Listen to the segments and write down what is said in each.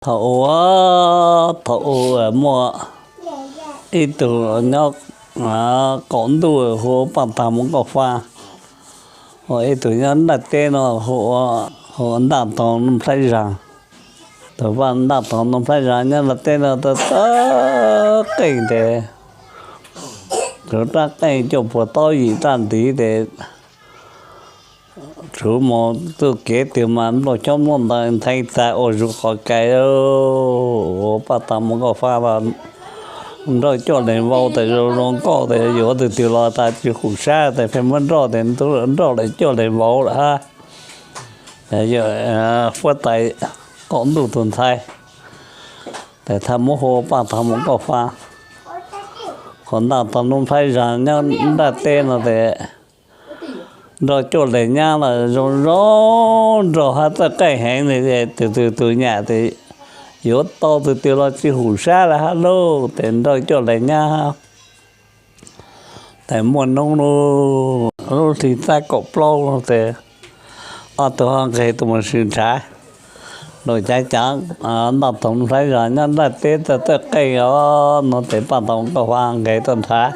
Thaum ub, thaum ub muaj ib tug nyob qaum ntuj hu ua Paj Tag Muas Nkauj Fab, ua ib tug nyob nram teb no hu ua Ntaj Toog Nuj Nplhaib Zag. Tus Paj Ntaj Toog Nuj Nplhaib Zag nyob nram teb no txawj qeej tes, tsuav rab qeej cuaj puas taub yim raj ntiv tes, tsuav mus txuj kev twg mas nplooj xyoob nplooj ntoo nthe txav ua zuj qhov kai. Ua Paj Tag Muas Nkauj Fab los nrauj cuaj leeg vauv tes zoo zoo nkauj tes yuav tus twg los tas tsis hum sab tes pheej muab nrauj tes nrauj lawm cuaj leeg vauv lawm hab. Huab tais qaum ntuj tus ntxhais tes thaj muab hu ua Paj Tag Muas Nkauj Fab. Qhov Ntaj Toog Nuj Nplhaib Zag nyob nram teb no tes nrauj cuaj leeg nyab los zoo zoo nraug hab txawj qeej heev li, tus twg tus nyam tes yuav tau tus twg los tsis hum sab lawm hab lauj. Tes nrauj cuaj leeg nyab tes muaj hnub lub hli xab kaum plaub tes ob tug ho nqes tuaj mus sib nrhav. Luag cav cav Ntaj Toog Nuj Nplhaib Zag nyob nram teb txawj txawj qeej os no tes Paj Tag Muas Nkauj Fab nqes tuaj nrhav.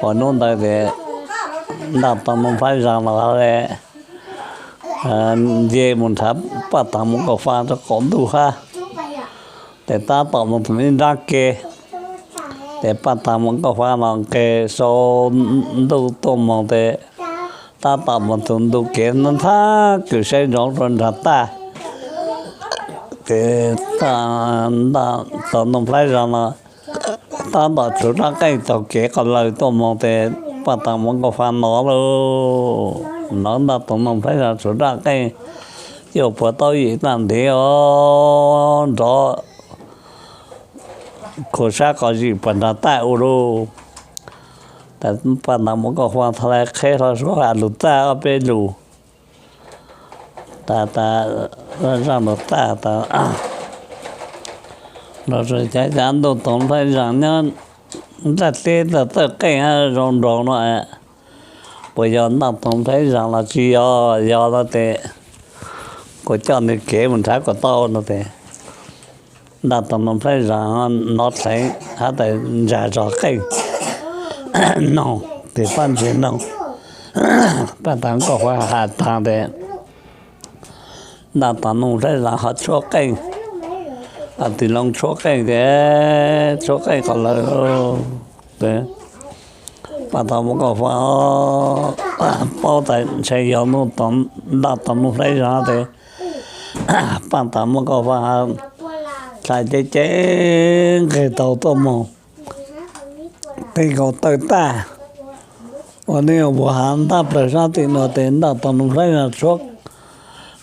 Ua hnub ntawd tes Ntaj Toog Nuj Nplhaib Zag los nce mus nrhav Paj Tag Muas Nkauj Fab rau qaum ntuj hab. Tes tab tom mus tus ib nrab ke, tes Paj Tag Muas Nkauj Fab los nqes sau ntuj tuaj mus tes tab tom mus tus ntu kev nthab kws saib ntsoov rau nrag taj. Tes Ntaj Toog Nuj Nplhaib Zag no tab tom tsuav rab qeej taug kev qos lawg tuaj mus tes Paj Tag Muas Nkauj Fab nov lauj. Nov Ntaj Toog Nuj Nplhaib Zag tsuav rab qeej cuaj puas taub yim raj ntiv os nrov khua sab qos zim puag nrag taj ua lauj. Tes Paj Tag Muas Nkauj Fab tha lais qheb hlo suab has lug txaj ob peb lug. Tas tas zaj lug txaj tas los cav cav Ntaj Toog Nplhaib Zag nyob nram teb txawj txawj qeej hab zoo nraug no, puas yog Ntaj Toog Nplhaib Zag los tsis yog? Yog no tes kuv coj nws kev mus nrhav kom tau no tes Ntaj Toog Nuj Nplhaib Zag nov dheev hab tas ntsa zog qeej noog tes pab ntsia noog. Paj Tag Muas Nkauj Fab has tas tes Ntaj Toog Nuj Nplhaib Zag ho tshuab qeej, tis loo tshuab qeej tes tshuab qeej qos lawg tes Paj Tag Muas Nkauj Fab paub tas ntshai yog Ntaj Toog Nuj Nplhaib Zag tes Paj Tag Muas Nkauj Fab tha cev cev nqes taug tuaj mus tej nkaus tawm taj ua neej ua puas hav ntab plawg sab tim no tes Ntaj Toog Nuj Nplhaib Zag tshuab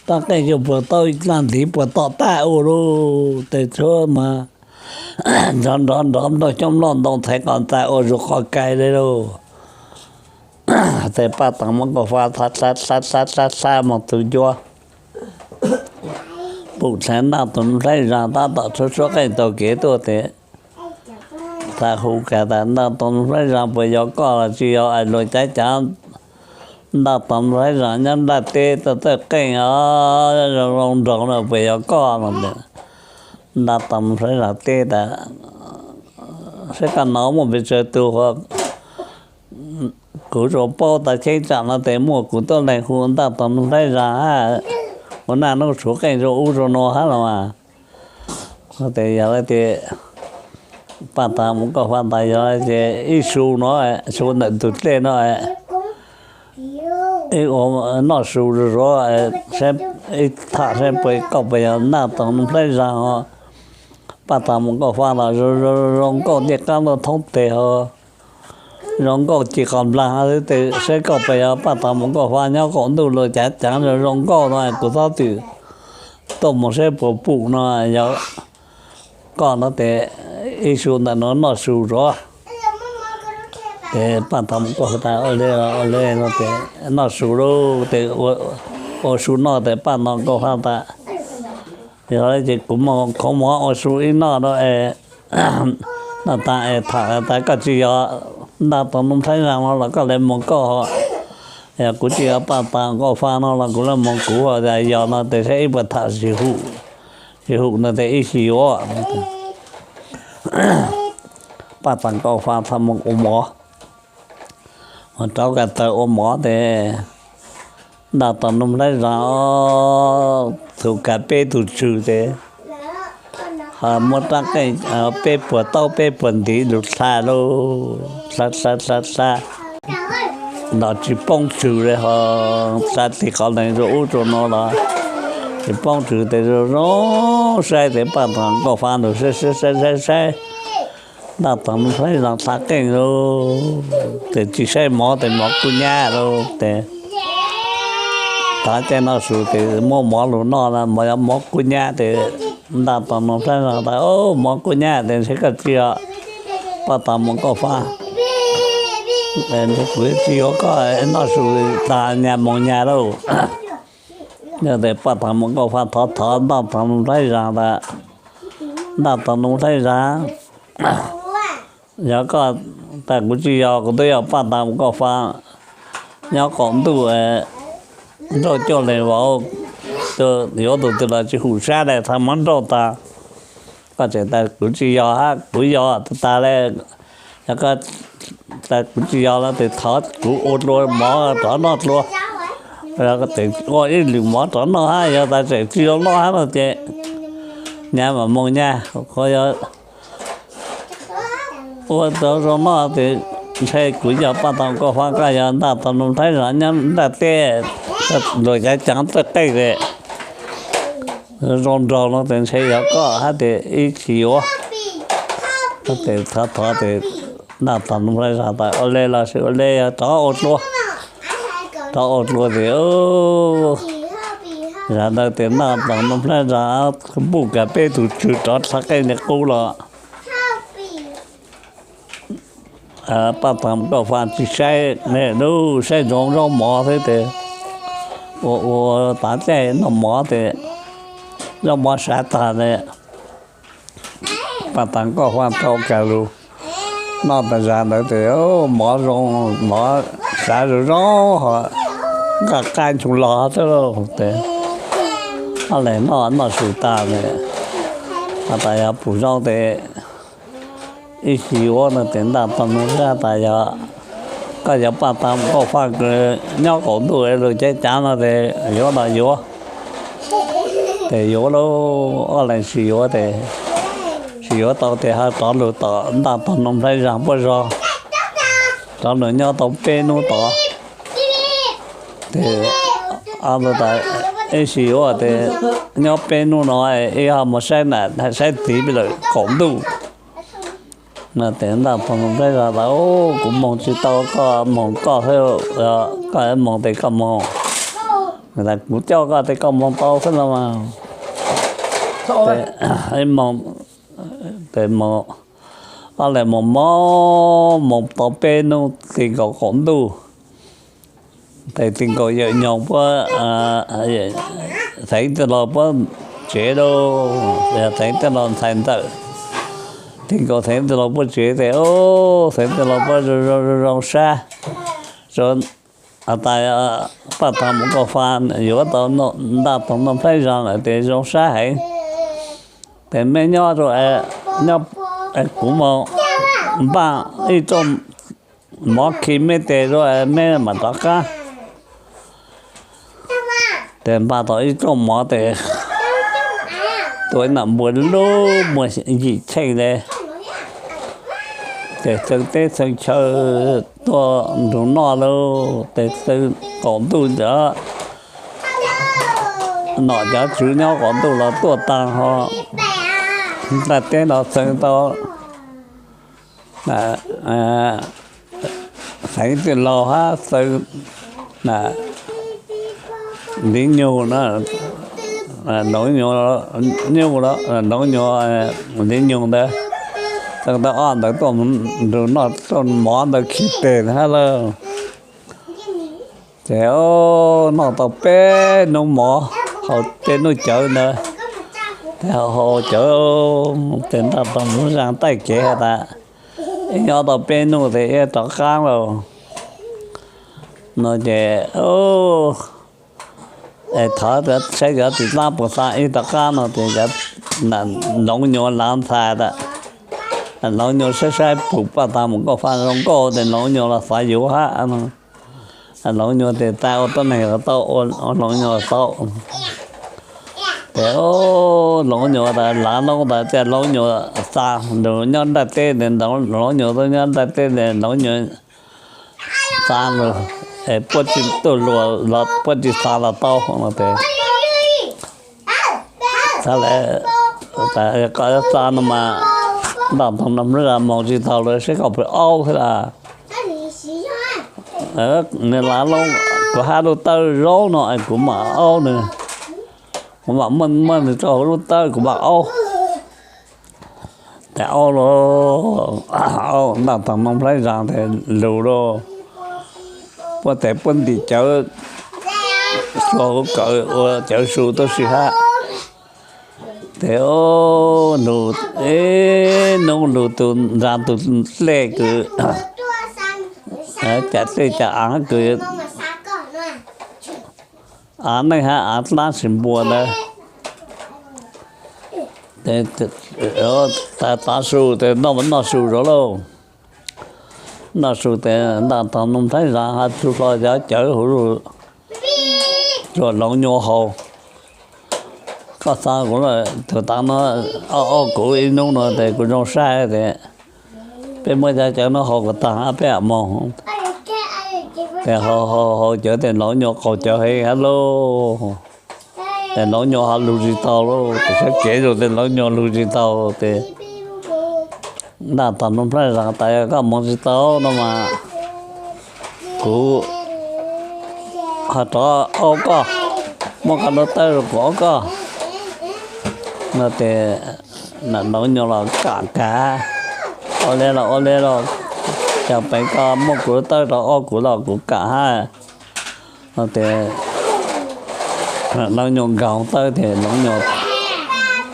rab qeej cuaj puas taub raj ntiv puag tom taj ua lauj. Tes tshuab mas nrov nrov nrov nplooj xyoob nplooj ntoo nthe qos txav ua zuj qhov kai li lauj. Tes Paj Tag Muas Nkauj Fab tha tha tha tha tha mus tus ncua pum dheev Ntaj Toog Nuj Nplhaib Zag tab tom tshuab tshuab qeej taug kev tuaj tes tha hu kiag tas Ntaj Toog Nuj Nplhaib Zag puas yog koj los tsis yog? Luag cav cav Ntaj Toog Nuj Nplhaib Zag nyob nram teb txawj txawj qeej os zoo zoo nraug no puas yog koj no? Ntaj Toog Nuj Nplhaib Zag teb tas saib koj no muaj pes tsawg tug, kuv tsuas paub tas cheeb tsam no tes muaj kuv tuab leeg hu Ntaj Toog Nuj Nplhaib Zag hab, ua naj nub tshuav qeej rau ub rau no hab los mas. Tes yog lawm tes Paj Tag Muas Nkauj Fab tas yog lawm ces ib su no, su ntawm ntug dlej no, ib ua noj su zuav zuav, ib tham saib puas koj puas yog Ntaj Toog Nuj Nplhaib Zag os. Paj Tag Muas Nkauj Fab los zoo zoo nkauj ncej qab ntuj thoob teg ho zoo nkauj ci qos nplag xwb tes saib koj puas yog Paj Tag Muas Nkauj Fab nyob qaum ntuj luag cav cav zoo zoo nkauj no kuv txhob txwm tuaj mus saib puas pum no yog koj no tes ib su ntawm no noj su zov. Tes Paj Tag Muas Nkauj Fab tas ua le ua le no tes noj su lauj tes ua su noj tes Paj Tag Muas Nkauj Fab tas yog lawm ces kuv mus khoov mus ua su ib noj no es noj tas es tham tas koj tsis yog Ntaj Toog Nuj Nplhaib Zag no los koj le mus koj, yog kuv tsis yog Paj Tag Muas Nkauj Fab no los kuv le mus kuv, yog no tes saib ib puas tham tsis hum. Tsis hum no tes ib sim yuav. Paj Thav Nkauj Fa txhob mus ua mov, mus rauv ko taw ua mov tes Ntaj Tog Noo Nplhaib Zas thum kav peb tug tswv tes ho muab rab qeej peb puas taub peb puas ntiv lug hla lug, hla hla hla hla los tsis poob tswv li ho, hla tig qhov lees rua ub rua no los tsis poob tswv tes zoo zoo saib tes Paj Thav Nkauj Fa lug saib saib saib saib saib Ntaj Tog Noo Nplhaib Zas hla qeej lug tes tsis saib mov tes mov kub nyab lug tes tav caij noj su tes muab mov lug noj na mov yuav mov kub nyab tes Ntaj Tog Noo Nplhaib Zas tas mov kub nyab tes ntshe koj tsis yog Paj Thav Mus Nkauj Fa, ntshe kuv tsis yuav koj noj su tas nyas moos nyas lauj. Yog tes Paj Thav Mus Nkauj Fa thov thov Ntaj Tog Noo Nplhaib Zas tas, Ntaj Tog Noo Nplhaib Zas, yog koj tas kuv tsis yog, kuv twb yog Paj Thav Mus Nkauj Fa nyob qaum ntuj nrauj cuaj leeg vauv, yuav tus twg los tsis hum sab li, thav mov nrauj tas. Koj tseem tas kuv tsis yog hab, kuv yog tas li. Yog koj tas kuv tsis yog los tes thov kuv ua dlua mov rov noj dlua, tes ua ib lwm mov rov noj hab, yog tas tseem tsis zoo noj hab no ces nyas mam moog nyas. Qhov yog ua rov zoo noj tes ntshe kuv yog Paj Thav Mus Nkauj Fa, koj yog Ntaj Tog Noo Nplhaib Zas nyob nraj teb, luag cav caav txawj qeej tes zoo nraug no tes ntshe yog koj hab tes ib tsis yuav. Tes thov thov tes Ntaj Tog Noo Nplhaib Zas tas ua le los sis ua le, yog rov ua dlua, rov ua dlua tes zas ntawd tes Ntaj Tog Noo Nplhaib Zas npuj kav peb tug tswv rov hla qeej li qub los Paj Thav Mus Nkauj Fa tsis saib, lub saib ntsoov zaub mov xwb tes ua ua tav caij noj mov tes zaub mov sav tag tes Paj Thav Mus Nkauj Fa rau kag lug noj tas zas ntawd tes mov zoo, mov sav zoo zoo ho nqaj qab nchuv los xwb lauj tes ob leeg noj noj su tag tes has tas yog pum zoo tes ib sim yuav no tes Ntaj Tog Noo Nplhaib Zas tas yog koj yog Paj Thav Mus Nkauj Fa kws nyob qaum ntuj es lug cav caav no tes yuav los yuav. Tes yuav lauj, ob leeg sib yuav tes, sib yuav tau tes ho rov lug tom Ntaj Tog Noo Nplhaib Zas puab zog, rov lug nyob tau peb nub tod. Tes ob tug tas ib sim yuav tes nyob peb nub no ib ho mus saib nam saib txiv peb lawm qaum ntuj. No tes Ntaj Tog Noo Nplhaib Zas tas kuv moog tsis tau, koj moog koj xwb, koj moog tes koj moog, kuv coj koj tes koj moog tau xwb no mas. Tes moog, tes moog, ob leeg moog moog moog tau peb nub ti nkaus qaum ntuj. Tes ti nkaus yawm nyoog puab, Xeev Tij Laug puab tsev lauj, Xeev Tij Laug ntxhais ntxawm. Ti nkaus Xeev Tij Laug puab tsev tes Xeev Tij Laug puab zoo zoo sab, tas Paj Thav Mus Nkauj Fa yuav tau Ntaj Tog Noo Nplhaib Zas lawm tes zoo sab heev. Tes mej nyob rua, nyob, kuv moog npaj ib rooj mov khi mej tes rua mej mam rov qab. Tes npaj tau ib rooj mov tes tua ib nam npua lub muag yim cheej le. Tes txeev teb txeev chaw tuaj nrug noj lauj, tes txeev qaum ntuj ntawd nom cov tswv nyob qaum ntuj los tuaj taag ho, nplaj teb no txeev tau Xeev Tij Laug hab txeev Ntiv Nyug, Noov Nyug, Nyug, Noov Nyug, Ntiv Nyug ntawd, txeev tau ob ntawd tuaj nrug noj rooj mov ntawd khi tes hab lauj. Ces noj tau peb nub mov, haus tej nub cawv ntawd, tes haus cawv tes Ntaj Tog Noo Nplhaib Zas taij kev has tas, ib nyob tau peb nub tes ib rov qab lauj. No ces thov saib cov txiv dlaab puas xa ib rov qab no tes cov Noov Nyuas lav ntxhais tas, Noov Nyuas saib saib pum paj tas mus koj fa zoo nkauj tes Noov Nyuas los xav yuav hab. Noov Nyuas tes tas ua tuab neeg los tau, ua Noov Nyuas los tau. Tes Noov Nyuas tas lav noob tas cia Noov Nyuas xa nws nyob nraj teb tes Noov Nyuas tuaj nyob nraj teb tes Noov Nyuas xa nws, puab tsis tuaj luas los puab tsis xa los tau no tes. Txhad lawm, koj xa no mas Ntaj Toog Npab Zag moog tsis taug lawm saib koj pheej aub xwb lawm. Nws lav noob, kuv hab lub tawb zoo no es kuv mam aub nws, kuv mam muab nws rau hauv lub tawb kuv mam aub. Tes aub lauj, Ntaj Toog Npab Zag tes lug lauj, puab tes puab ntim cawv, xuas huv kawm ua cawv su tuab si hab. Tes lug, noob lug tus nraag tus dlej kws, cas dlej cas aav kws aav neej hab aav dlaab tsi npua ntawd. Tav su tes noj mas noj su zov lauj. Noj su tes Ntaj Toog Npab Zag has tug hlo cov cawv huv lug rua Noov Nyuas haus. Koj xa kuv lawm, tug tav no, aub kuv ib nub no tes kuv zoo sab tes peb muab cov cawv no haus kom taag hab peb mam moog. Tes haus haus cawv tes Noov Nyuas qaug cawv heev hab lauj. Tes Noov Nyuas ho lug tsis taug lauj, tes sab kev zug tes Noov Nyuas lug tsis taug tes Ntaj Toog Npab Zag tas yog koj moog tsis taug no mas kuv ho rov aub koj, muab koj lub tawb rua kuv aub koj no tes Noov Nyuas los kam kag, ua le los ua le los, cas peem koj muab kuv lub tawb rau aub kuv los kuv kam hab. Tes Noov Nyuas nkaug tawb tes Noov Nyuas,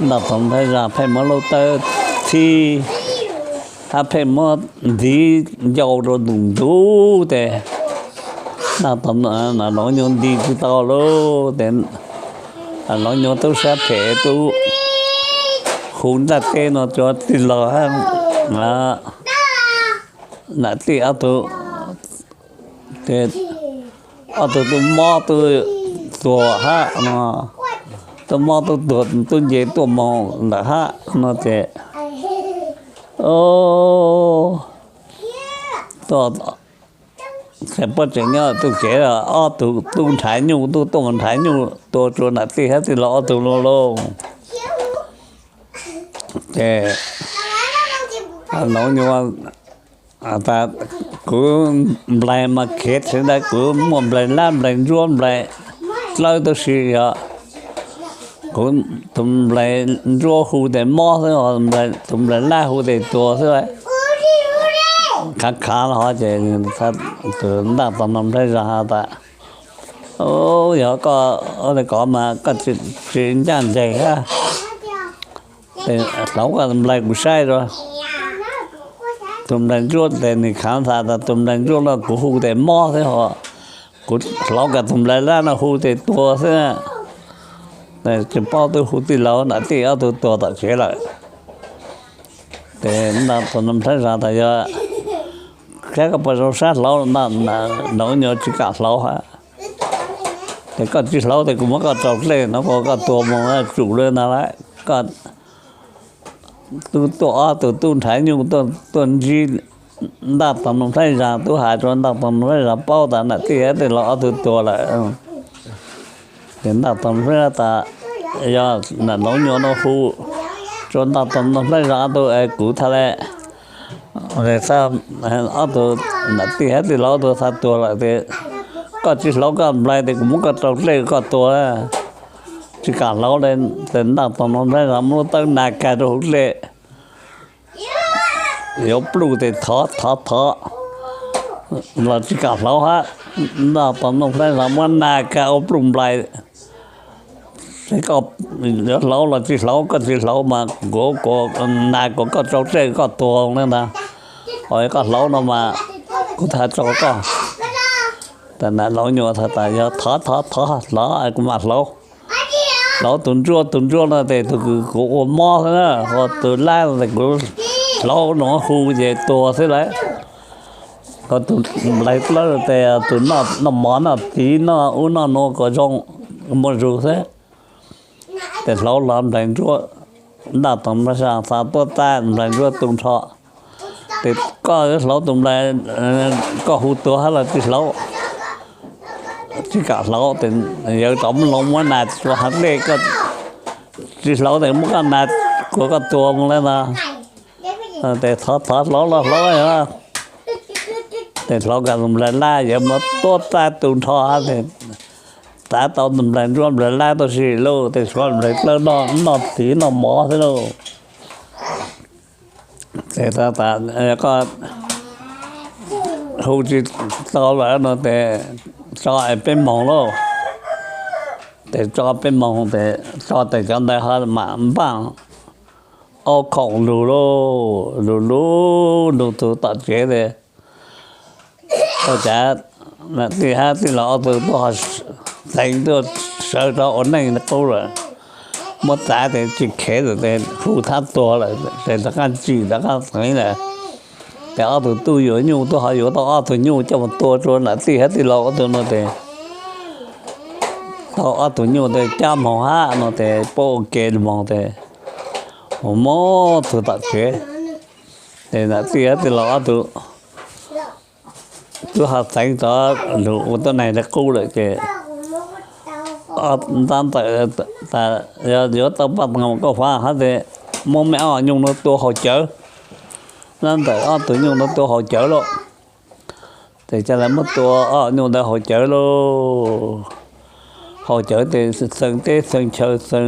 Ntaj Toog Npab Zag pheej muab lub tawb txhib hab pheej muab ntiv ncau rua ntug ntug tes Ntaj Toog, Noov Nyuas nti tsis tau lauj tes Noov Nyuas tub sab phem tub hu ntaj teb no cov tij laug hab, nam tij ob tug, ob tug tub mob tub tuag hab no, tub mob tub tuag tub nce tuaj moog lawm hab no tes, tuaj, puab tseem nyob tug kev, ob tug tub nrhav nyuj tub tuaj nrhav nyuj tua rua nam tij hab tij laug ob tug luag lauj. Ces Noov Nyuas tas, kuv nplaig mas khiav txhij ntawd, kuv muaj nplaig lab nplaig ntsuab nplaig dlawb tub si yog, kuv tus nplaig ntsuab hu tes mob xwb, tus nplaig lab hu tes tuag xwb. Khav khav los ho ces tus Ntaj Toog Npab Zag has tas, yog koj ua le kod mas koj tsis ncaj ncees hab, hlauv koj nplaig kuv saib rua. Tus nplaig ntsuab tes nwg khav ntxhas tas tus nplaig ntsuab no kuv hu tes mob xwb ho, kuv hlauv koj tus nplaig lab no hu tes tuag xwb. Tsis paub twb hu tij laug nam tij ob tug tuag tom tsev lawm. Ces Ntaj Toog Npab Zag tas yog saib koj puas zoo sab hlauv, Noov Nyuas tsis kam hlauv hab. Ces koj tsis hlauv tes kuv muab koj rau dlej no, koj tuag moog tsum le ntag lawm. Koj tub tuaj ob tug tub nrhav nyuj tuaj ntsib Ntaj Toog Npab Zag, tub has rua Ntaj Toog Npab Zag paub tas nam tij hab tij laug ob tug tuag lawm. Ces Ntaj Toog Npab Zag tas yog nam Noov Nyuas no hu rua Ntaj Toog Npab Zag ob tug es kuv tha le, ob tug nam tij hab tij laug ob tug tha tuag lawm tes koj tsis hlauv koj nplaig tes kuv muab koj rau dlej koj tuag. Tsis kam hlauv le, tes Ntaj Toog Npab Zag muab lub tawb na kag rua huv dlej, yuav pluj tes thov thov thov los tsis kam hlauv hab. Ntaj Toog Npab Zag muab na kag ua pluj nplaig. Koj yuav hlauv los tsis hlauv, koj tsis hlauv mas kuv, kuv na kuv koj rau dlej koj tuag le ntag. Ho koj hlauv no mas kuv tha tso koj. Tes nam Noov Nyuas has tas yog thov thov thov hlauv kuv mam hlauv. Hlauv tus ntsuab, tus ntsuab no tes tus kws kuv ua mob xwb na, ho tus lab tes kuv hlauv no hu ces tuag xwb lawm. Ho tus nplaig dlawb tes tus noj mov noj tiv noj ub noj nuav kom zoo, muaj zug xwb. Tes hlauv los nplaig ntsuab, ntaj toog nplaig sab xav tuab txav nplaig ntsuab tu nrho. Tes koj hlauv tus nplaig, koj hu tuag hab los tsis hlauv, tsis kam hlauv, tes yawg rov loo muab nas rua hav dlej, tsis hlauv tes muab koj nas kuas koj tuag moog lawm ntag. Tes thov thov hlauv los hlauv, tes hlauv kom tus nplaig lab yawg muab tuab txav tu nrho hab tes txav tau tus nplaig ntsuab nplaig lab tau si lauj, tes suav nplaig dlawb noj tiv noj mov xwb lauj. Tes tas tas koj hu tsis tau lawm no tes tso peb moog lauj. Tes tso peb moog tes tso tes cov ntawd ho mam npaaj aub khoom lug lauj, lug lug lug tug tom tsev tes ua cas nam tij hab tij laug ob tug tuaj ho xeev tuaj sawv rov ua neej qub lawm. Muab txav tes tsis khev lawm tes hu thab tuag lawm tes rov qab tsim rov qab xeev lawm. Tes ob tug tuaj yuav nyuj tuaj ho yuav tau ob tug nyuj coj mus tua rua nam tij hab tij laug ob tug no tes tau ob tug nyuj tes cab moog hab no tes puab ua ke moog tes mus muab tug tom tsev. Tes nam tij hab tij laug ob tug twb ho xeev rov lug ua tuab neeg li qub lawm ces ntab ntawm yuav tau paj tag kauj fav hab tes muab mej ob nyuj nuav tua haus cawv. Ntab ntawm ob tug nyuj nuav tua haus cawv lauj. Tes ca le muab tua ob nyuj ntawd haus cawv lauj. Haus cawv tes xeev teb xeev chaw xeev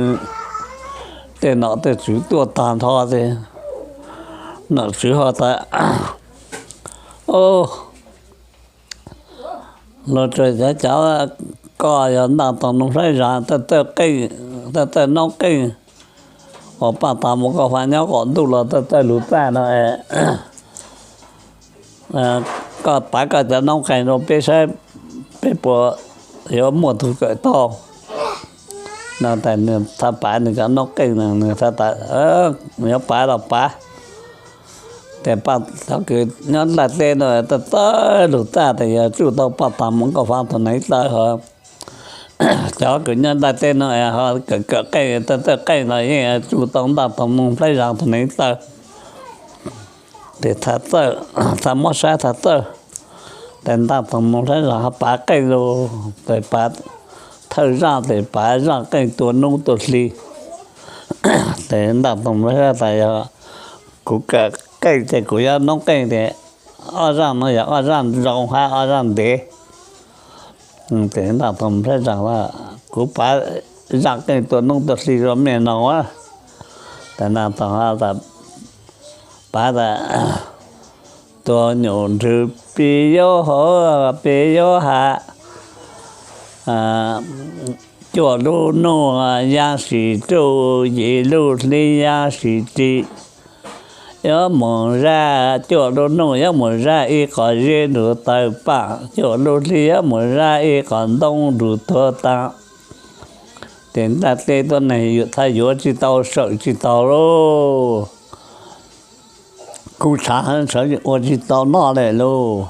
tej nom tej tswv tuaj tag nrho tes nom tswv ho tas, Luag tsuas cov, cov koj yog ntaj toog noog hlab zag, tawj tawj qeej, tawj tawj noob qeej, uas paj tag mus kauj fav nyob qaum ntuj los tawj tawj lug txaj no, koj pav koj cov noob qeej rau peb saib peb puas yuav muaj tug kawm tau. No tas nws txhaj pav nws cov noob qeej, nws txhaj tas, Yuav pav los pav. Tes paj, cov kws nyob nplaj teb no tawj tawj lug txaj tes yog tsuj tau paj tag mus kauj fav tug neev taw hov. Cov kws nyob nplaj teb no ho kawm kawm qeej tawj tawj qeej los yeej tsuj tau ntaj toog noog hlab zag tug neev taw. Tes txhaj muab saib txhaj txawj. Tes ntaj toog noog hlab zag ho pav qeej lauj, tes pav thawj zaj tes pav zaj qeej tua noob tua hli. Tes ntaj toog noog hlab zag tas yog kuv kawm qeej ces kuv yuav noob qeej tes ob zaj no yog ob zaj zoo hab ob zaj ntev. Tes ntaj toog noog hlab zag tas kuv pav zaj qeej tua noob tua hli rua mej noog a. Tes ntaj toog tas pav tas, Tuag nyuj nrwg pib yaub hauv pib yaub hav, cuaj lub nuj yaaj sim ruj, yim lub hli yaaj sim ris. Yuav mus zaj cuaj lub nuj yuav mus zaj ib qho zeb nrug taw paaj, cuaj lub hli yuav mus zaj ib qho ntoo nrug tuag taag. Tes ntaj teb tuab neeg txhaj yuav tsi tau sawm tsi taug lauj. Kuj tshav heev sawv ua tsi tau noj le lauj.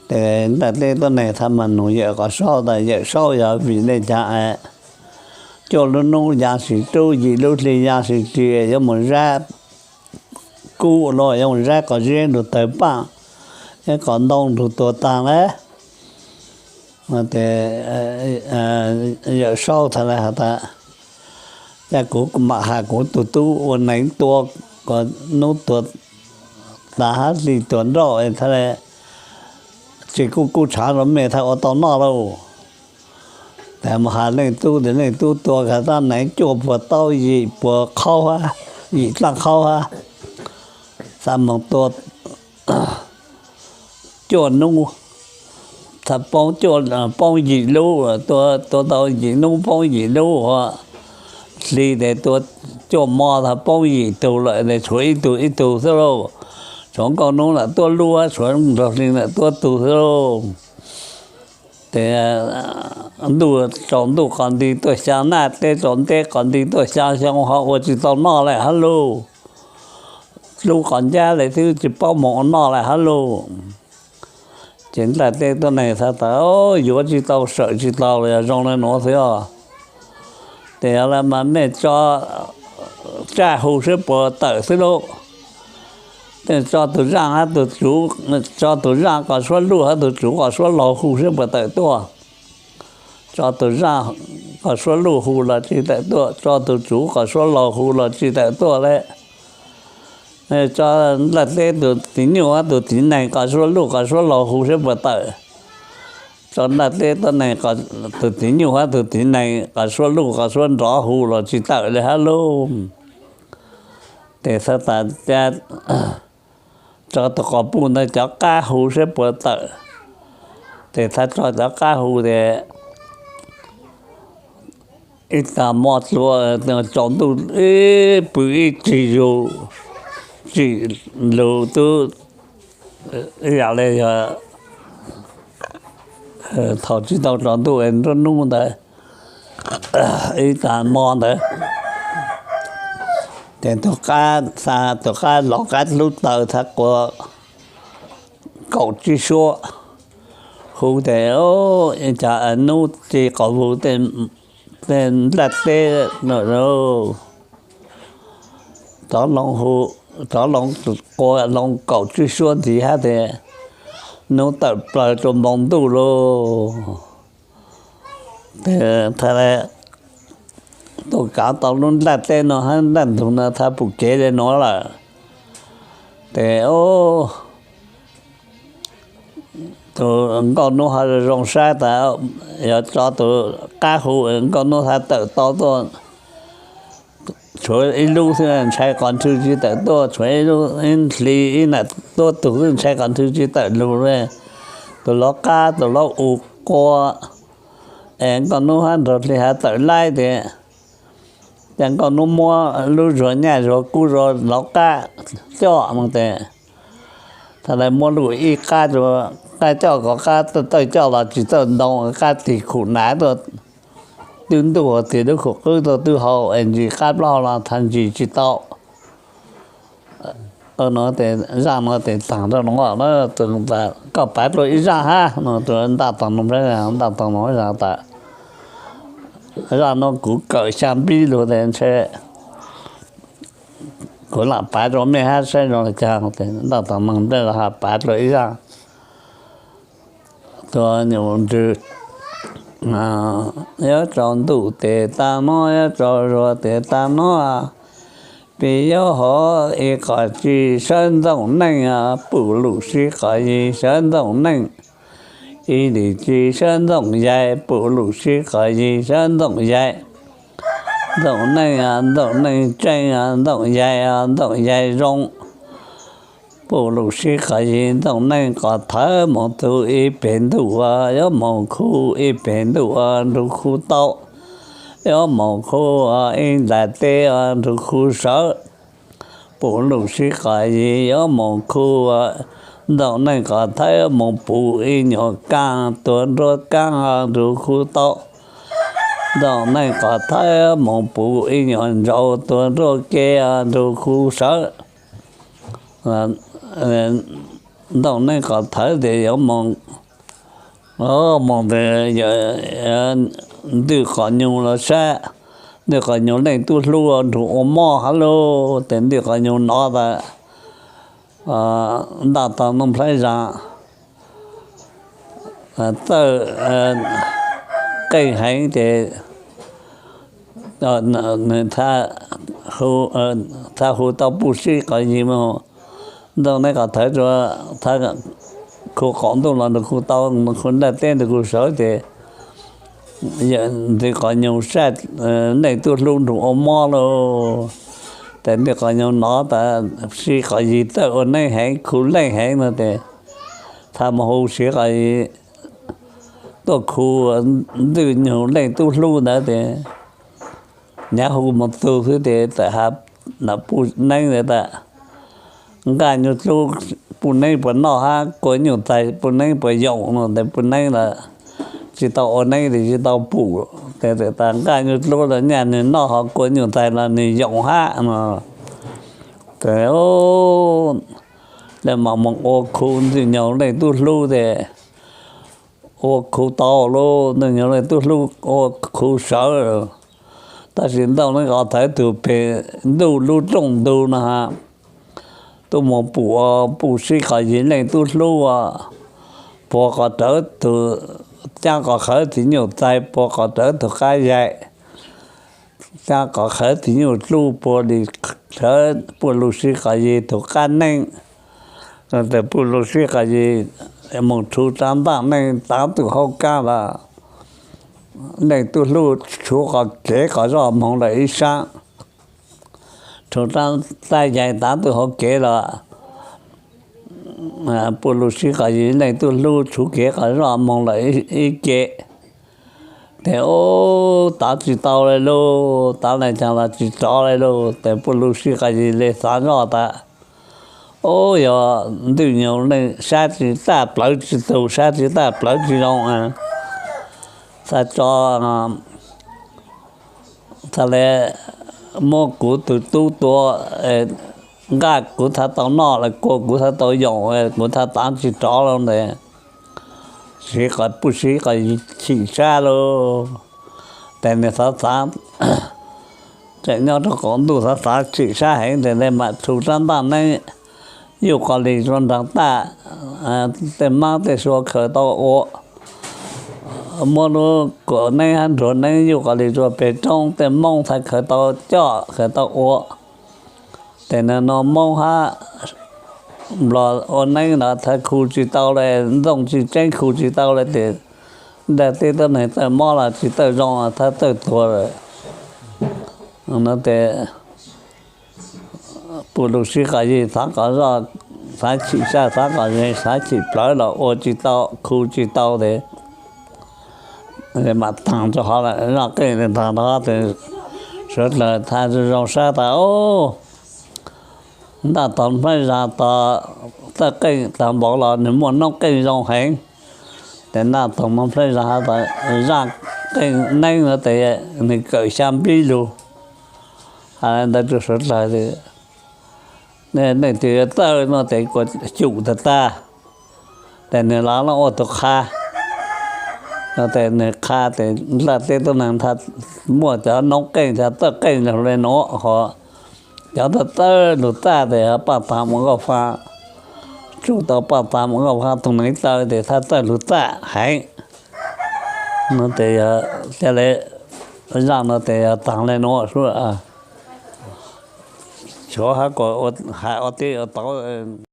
Tes ntaj teb tuab neeg txhaj mas nug Yawm Qhov Saub tas, Yawm Saub, yog vim le caag es cuaj lub nub ya sim rub, yim lub hli ya sim ris, yuav mus zab kub los yuav mus zab qhov zeb nrug tawg paaj, ib qhov ntoo nrug tuag taag le? Tes Yawm Saub txhaj le has tas, Ca kuv mam has kuv tug tub ua neev tua, kom nub tuag tas hab hli tuag nrauj txhaj le, tsi kuj kuj tshav rua mej txhaj ua tau noj lauj. Tes mus has leej tub tes leej tub tua kiag tab neev cuaj puas taub yim puas qhaub hab, yim dlaaj qhaub hab, txhaj moog tua cuaj nub, txhaj poob, poob yim lub, tua tau yim nub poob yim lub, hli tes tua cuaj mo txhaj poob yim tug lawm tes tshuav ib tug ib tug xwb lauj. Tshuav nkaus nub lam tuab lub, tshuav nraug hli lam tuab tug xwb lauj. Ces ntuj tsaus ntuj qos nti tuaj xyaa, naj teb tsaus nteb qos nti tuaj xyaa, xyoo ho ua tsis tau noj li hab lauj. Dlub qos ncab li twb tsis paub moog ua noj li hab lauj. Ces nplaj teb tuab neeg txhais tas, yuav tsis tau, sawm tsis tau los yog zoo le nuav xwb os. Ces yog le mas mej tso tsaj hu seb puas tawm xwb lauj. Tej tso tus zaaj hab tus tsuv, tso tus zaaj qos suab luj hab tus tsuv qos suab laug hu seb puas tawm tuaj. Tso tus zaaj qos suab luj hu los tsis tawm tuaj, tso tus tsuv qos suab laug hu los tsis tawm tuaj le. Tso nplaj teb tus txiv nyuj hab tus txiv nees qos suab luj qos suab laug hu seb puas tawm. Tso nplaj teb tuab neeg tus txiv nyuj hab tus txiv nees qos suab luj qos suab nrov hu los tsis tawm li hab lauj. Ces txhais tas tso tus qos puj ntawd cov qab hu seb puas tawm. Ces txhais tso cov qab hu ces ib tag mo dlua tsaus ntuj ib pw ib tsig zug, tsim lug tub ib yam li yog thaum tsis tau tsaus ntuj nruab hnub ntawd, ib tag mo ntawd ces tus qab xa, tus qab los qab dlub taw txhais quas kaum tsib suab hu ces cas nub txi qos vug tej nplaj teb no, rov loo hu, rov loo quas loo kaum tsib suab ntxiv hab ces nub tawm plaws rua npoo ntuj lauj. Ces tha tuaj kav tau lub nplaj teb no hab nplaj ntug no tha pum kev le nuav lawm. Ces tus nkauj nub ho zoo sab tas yog tso tus qab hu nkauj nub tha tawm tau tuaj, tshuav ib lub xwb ntshai qos nrhw tsis tawm tuaj, tshuav ib lub ib hlis ib nam tuab tug xwb ntshai qos nrhw tsis tawm lug le. Tus lov qab tus lov u quas es nkauj nub hab nraug hli has tawm laib ces, ces nkauj nub muab lub zuag nyaj zuag kub zuag lov qab coj no ces tha le muab lub ib qab, qab coj kom qab tawj coj los tsis txawj ntoo, qab tig khum nav tuaj, twb ntuj tias lub khum qwb tuaj twb hau es ntsis qab plaub hau los tha ntsis tsis tau. Zaaj no ces taag rau nuav, koj pav dlua ib zaaj hab no, ntaj taag no, ntaj taag no tas, zaaj no kuv kawm xya npib lug tes ntshe kuv lam pav rua mej hab saib zoo le caag. Ntaj taag no nplej los has pav dlua ib zaaj. Tus nyuj nrwg, yuav tsaus ntuj tes tag nuav, yuav tsaus zuag tes tag nuav, pib yuav hov ib qho tsi sawv ntxooj neej, pum lum sib qhov yig sawv ntxooj neej, ib lim tsi sawv ntxooj yaig, pum lum sib qhov yig sawv ntxooj yaig. Ntxooj neej, ntxooj neej tseeb, ntxooj yaig, ntxooj yaig zoo, pum lum sib qhov yig. Ntxooj neej qhov thawv moog txug ib peg ntuj, yuav moog khu ib peg ntuj nrug khu tau, yuav moog khu ib nplaj teb nrug khu sawv, pum lum sib qhov yig yuav moog khu. Ntxooj neej qhov thawv moog puv ib nyuag kaab tuag nruab kaab nrug khu tau. Ntxooj neej qhov thawv moog puv ib nyuag ntsauv tuag nruab ke nrug khu sawv. Ntxooj neej qhov thawv tes yuav moog, moog tes ntwj qhov nyuj los sab, ntwj qhov nyuj leej tub hlub nrug ua mob hab lauj. Tes ntwj qhov nyuj nov tas, ntaj taag nuav nplhaib zag txawj qeej heev tes nws tha hu tau pum sib qhov yig moog. Ntxooj neej qhov thawv tsuas tha khu qaum ntuj los nrug khu tau, khu nplaj teb nrug khu sawv tes ntwj qhov nyuj sab, leej tub hlub nrug ua mob lauj. Tes ntwj qhov nyuj nov tas sib qhov yig txawj ua neeb heev, khu leej heev no tes tha moog hu sib qhov yig tuaj khu ntxooj nyuj leej tub hlub ntawd tes nyav hu moog txug xwb tes txawm has pum neeb ntawd tas, nqaj nyuj hlub pum neeb puas noj hab kua nyuj txaig pum neeb puas yoo no tes pum neeb tas tsis tau ua neeb ces tsis tau pum. Ces tas nqaj nyuj dlub los nyaj nws noj, ho kua nyuj ntxais los nws yoom hab no. Ces lawv mam mus ua khu Ntxwj Nyoog Leej Tub Hlub ces ua khu tau lauj, Ntxwj Nyoog Leej Tub Hlub ua khu sawv. Tab sis Ntxwj Nyoog Leej Tub Hlub thaum pem ntuj lub rooj ntug no ha, tuaj mus pum ua Pum Sib Qos Yig Leej Tub Hlub ua, puag qhov rawv tus, cab qos khawv txiv nyuj txais puag qhov rawv tus qab yaig, cab qos khawv txiv nyuj dlub puag li, khawv Pum Lug Sib Qos Yig tus qab neeb. Tes Pum Lug Sib Qos Yig mus rhuv rab ntaj neeb tav tus hauv kab los, Leej Tub Hlub rhuv qos kev qos zoj moog lawm ib sab, rhuv rab ntaj yaig tav tus hauv kev los, Pum Lug Sib Qos Yig Leej Tub Hlub rhuv kev qos zoj moog lawm ib ke. Tes ub, tav tsis tau le lauj, tav le caag los tsis rov le lauj. Tes Pum Lug Sib Qos Yig le xav zoj tas, ub, yog Ntxwj Nyoog Leej sab tsis taj plawv tsis tug, sab tsis taj plawv tsis zoo, txhad tso, txhad le muab kuv tug tub tua, nqaj kuv txhad tau noj los kua kuv txhad tau yoom, kuv txhad tav tsis rov lauj ntag. Sib Qos, Pum Sib Qos Yig chim sab lauj. Tes nws xav xav, tseem nyob rau qaum ntuj xav xav chim sab heev tes nws mam rhuv rab ntaj neeb, yuj qos lis rua nraag taj, tej maab tej sua khaws tau ua, muab lub kuam neeb hab nruag neeb yuj qos lis rua peg roob, tej moob txhad khaws tau coj khaws tau ua. Tes nws nua moob hab nplog ua neeb los txhad khu tsis tau le, ntxooj tsis tseeb khu tsis tau le tes nrag teb tuab neeg txawj mob los tsis txawj zoo, txhad txawj tuag lawm. No tes Pum Lug Sib Qos Yig xav qos zoj, xav chim sab, xav qos ze, xav chim plawv los ua tsis tau, khu tsis tau tes mam taag rua hov lawm, zaj qeej taag rua hov tes suav dlawg txhad zoo zoo sab tas, ub, Naj Toog Nplhaib Zag tog txawj qeej taag npaum los nws muaj noob qeej zoo heev. Tes Naj Toog Nplhaib Zag has tas zaj qeej neeb no tes nws kawm xya npib lug. Has ntawd rua suav dlawg, nej twg yuav txawj no tes kuas cum tag tag, tes nws los ua tug qha. No tes nws qha tes nrag teb tuab neeg txhad muaj cov noob qeej txhad txawj qeej lug le nuav, ho cov txawj txawj lug txaj tes Paj Tag Mus Nkauj Faj, tsuj tau Paj Tag Mus Nkauj Faj tug neev taw tes txhad txawj lug txaj heev. No tes yog ca le zaj no tes yog taag le nuav, tshuav has kuas has ua teb ua tauv.